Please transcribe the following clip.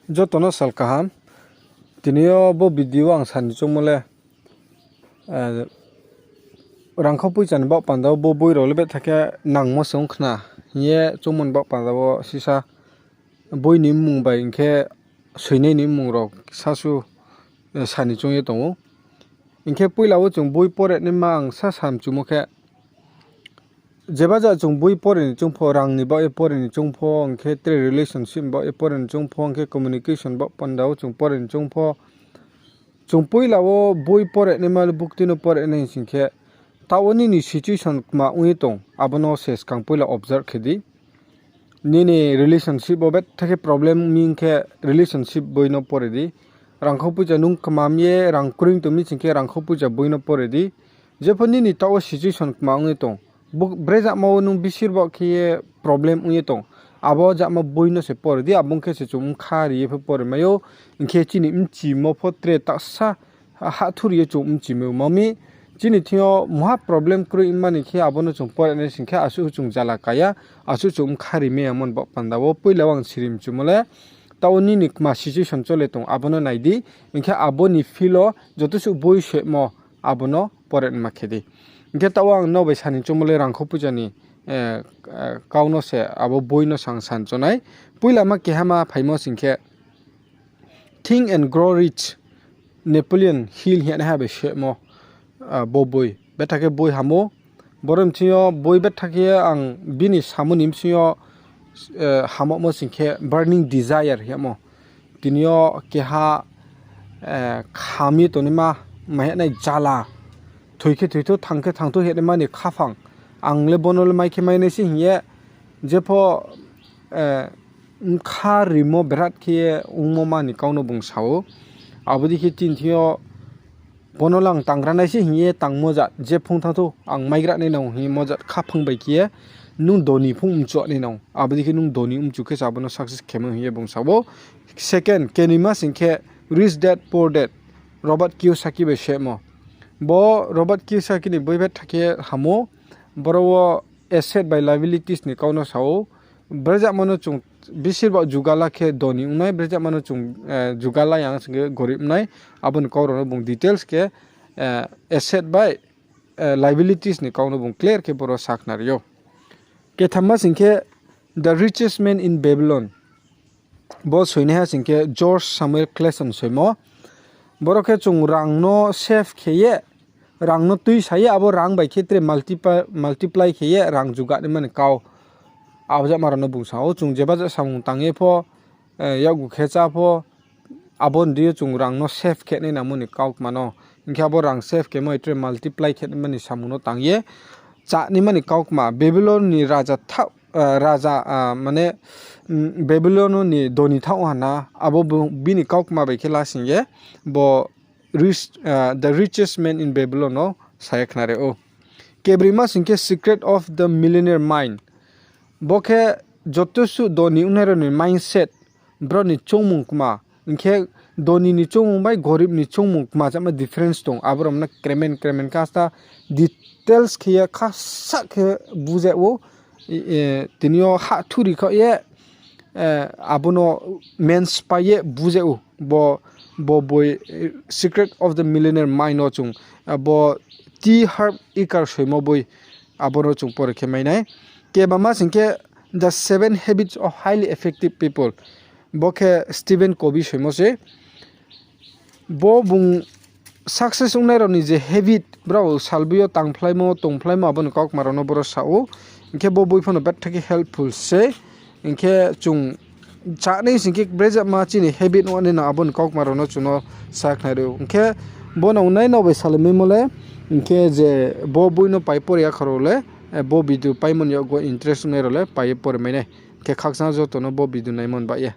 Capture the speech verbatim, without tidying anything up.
Joto no sal kaham. Tini yo bo video ang sa ni choungmo le, rangkhau poicha ni baoh panda wo bo boi rao le betha khe nangmo se ong khna hing ye choungmo ni baoh panda wo sisa boi ni mmung bai hing khe soinai ni mmung rao sasu sa ni choung ye tong ou. Hing khe poila wo chung boi pore naima ang sa sa mchumo khe, jeba ja chung boi pore ni choung pho, rang ni baoh ye pore ni choung pho, hing khe tre relationship ni baoh ye pore ni choung pho, hing khe communication baoh panda wo chung pore ni choung pho, chung poila wo boi pore naima le bukti no pore nai hing sing khe, taoh wo nini situation kma ong ye tong, abo no se skang poila observe khe di. Nini relationship wo betha khe problem mi hing khe relationship boi no pore di. Rangkhau poicha nung kmam ye rang kroing tong mi sing khe rangkhau poicha boi no pore di. Jepho nini taoh wo situation kma ong ye tong, brezama wo nung bisir baoh khe ye problem ong ye tong, abo jama boi no se pore di, abo ong khe se chung bkha ri ye pho pore mai ou, hing khe chini mchimo pho tre tasa hahthuri ye chung mchimai ou. Ma mi, chini thing yo mungha problem kroi mani khe abo no chung pore nai sing khe asuh chung jala ka ya, asuh chung bkha ri mai ya mo ni baoh panda wo poila wo ang siri mchumo le, taoh wo nini kma situation chole tong abo no nai di, hing khe abo ni field wo joto suh boi soimo abo no pore nma khe di. Hing khe taoh wo ang nrao bai sa ni choungmo le rangkhau poicha ni kau no se abo boi no sang sa ni choung nai. Poila ma keha ma phaimo sing khe Think and Grow Rich, Napoleon Hill hing ye naiha bai soimo, bo boi betha khe boi ham ou. Boro bsing yo boi betha khe ang bini samo ni bsing yo hammo sing khe Burning Desire hingmo. Tini yo keha kham ye tongnaima, maiha nai jala, thoi khe thoi thou, thang khe thang thou hingnaima ni khaphang. Ang le bo no le mai khe mai nai se hing ye, jepho bkha rimo berat khe ye ongmo ma ni kau no bung sa ou. Abo dei khe chini thing yo bo no le ang tangra nai se hing ye tangmo jat, je phung thanng thou ang maigra nai nang hing ye mo jat khaphang bai khe ye, nung doni phung mchu nai nang. Abo dei khe nung doni mchu khe se abo no success khemo hing ye bung sa ou. Second, kenoima sing khe Rich Dad Poor Dad, Robert Kiyosaki bai soimo. Bo Robert Kiyosaki ni boi betha khe ham ou, boro wo asset bai liabilities ni kau no sa ou. Brezama no chung bisir baoh jugala khe doni ong nai, brezama no chung jugala ya sing khe gorib ong nai. Abo ni kau rao no bung details khe asset bai liabilities ni kau no bung clear khe boro sakhnari ou. Kethamma sing khe The Richest Man in Babylon. Bo soinaiha sing khe George Samuel Clayton soimo. Boro khe chung rang no save khe ye, rang no tuisa ye, abo rang bai khe tre multiply khe ye rang juga naima ni kau. Abo jama rao no bung sa ou, chung jeba ja samung tang ye pho, yakgu khe chá pho, abo ni deing yo chung rang no save khe nai nangmo ni kaukma no. Hing khe abo rang save khemo hai tre multiply khe naima ni samung no tang ye chá naima ni kaukma. Babylon ni raja, mane, Babylon ni doni thaoh ha na, abo bini kaukma bai khe lasing ye bo The Richest Man in Babylon no sa ye khnari ou. Kebroima sing khe Secret of the Millionaire Mind. Bo khe joto suh doni ongnai rao ni mindset, brao ni choungmung kma. Hing khe doni ni choungmung bai gorib ni choungmung kma jama difference tong. Abo rao no kremen kremen kasta details khe ye khasa khe bujag ou. Tini yo hahthuri khaoh ye, abo no menspai ye bujag ou. Bo, bo boi Secret of the Millionaire Mind no chung, bo T Harv Eker soimo boi, abo no chung pore khe mai nai. Kebama sing khe The Seven Habits of Highly Effective People. Bo khe Stephen Covey soimo se. Bo bung success ongnai rao ni je habit, brao salboi yo tangphlaimo, tongphlaimo, abo ni kaukma rao no boro sa ou. Hing khe bo boi pho no betha khe helpful se. Hing khe chung chá nai sing khe brezama chini habit ong nai nang, abo ni kaukma rao no chung no sa khnari ou. Hing khe bo no nai nrao bai salaimaimo le, hing khe je bo boi no pai pore ya kha rao le, bo video paimo ni yakgu interest ongnai rao le pai ye pore mai nai. Hing khe khakchang joto no bo video naimo ni baoh ye